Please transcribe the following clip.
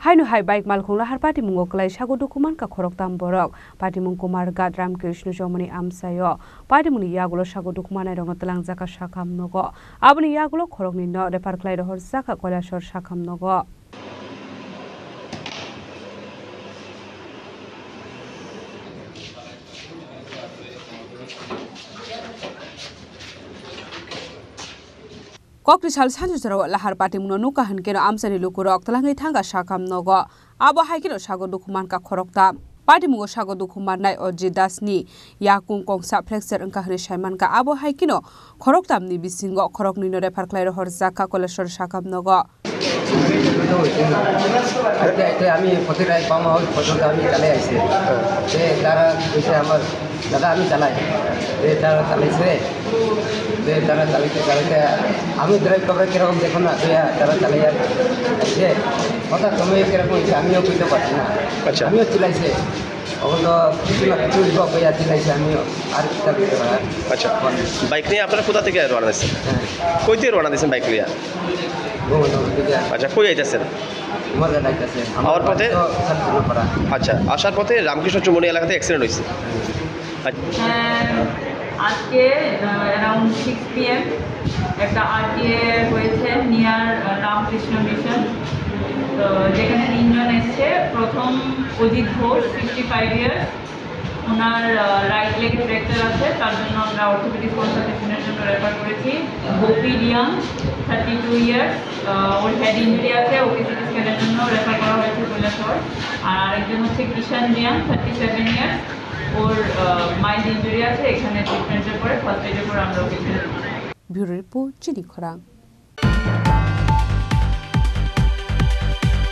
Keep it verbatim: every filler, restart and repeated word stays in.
Haino hai bike malkhung lahar patimungo kwlai sago dukhu mankha khoroktam borok. Patimung Kumar Ghat Ramkrishna Jomoni amchaio. Patimungni yagulo sago dukhu mannairokno twlangjak kha sakham nogo. Aboni yagulo khoroknwino refer khlai rohorjak kha Kailasor sakham nogo. Kokri sal sanjujora lahar patimungno nukha hinkhe no amchaini lukurok twlangwi thangkha sakham nogo. Abo hai kheno sago dukhu mankha khoroktam. Patimungo sago dukhu mannai Ajit Dasni yakung kongsa fracture wngkha hwnwi saimankha. Abo hai kheno khoroktamni bisingo khoroknwino refer khlai rohorjak kha Kailasor sakham nogo. এটা, এটা আমি প্রতিটা পাওয়া হয়, পর্যন্ত আমি চালাই আইছি। যে তারা কইছে আমার দাদা আমি চালাই, যে তারা চালাইছে, যে তারা চালাইতে চালাইতে আমি ড্রাইভ করে কিরকম দেখো না, যে তারা চালাই আইছে, হঠাৎ সময় কিরকম হয়েছে আমিও বুঝতে পারছি না। আচ্ছা। আমিও চিল্লাইছে, ওগুলো কিছু না কিছু হইব কইয়া চিল্লাইছে, আমিও আর কি করবো আর। আচ্ছা, বাইক নিয়ে আপনারা কোথা থেকে রওনা দিচ্ছেন? হ্যাঁ। কই থেকে রওনা দিচ্ছেন বাইক নিয়ে? আচ্ছা, কই যাইতেছেন? আমার দাদা কাছে। আমার আওয়ার পথে? বাড়ি তো শান্তিনগর পাড়া। আচ্ছা, আসার পথে রামকৃষ্ণ চৌমুহনী এলাকাতে অ্যাক্সিডেন্ট হয়েছে। আচ্ছা। হ্যাঁ, আজকে, আহ, অ্যারাউন্ড সিক্স পিএম একটা আরটিএ হয়েছে নিয়ার, আহ, রামকৃষ্ণ মিশন। তো যেখানে তিনজন এসছে, প্রথম অজিত ঘোষ, ফিফটি ফাইভ ইয়ার্স, ওনার, আহ, রাইট লেগে ফ্র্যাকচার আছে, তার জন্য আমরা অর্থোপেডিক কনসালটেশনের জন্য রেফার করেছি। গোপী রিয়াং, থার্টি টু ইয়ার্স, আহ, ওর হেড ইনজুরি আছে, ওকে সিটি স্ক্যানের জন্য রেফার করা হয়েছে কৈলাসহর। আর আরেকজন হচ্ছে কিষান রিয়াং, থার্টি সেভেন ইয়ার্স, ওর, আহ, মাইল্ড ইনজুরি আছে, এখানে ট্রিটমেন্টের পরে ফার্স্ট এডের পরে আমরা ওকে ছেড়ে দিচ্ছি। Bureau Report, Chini Khorang.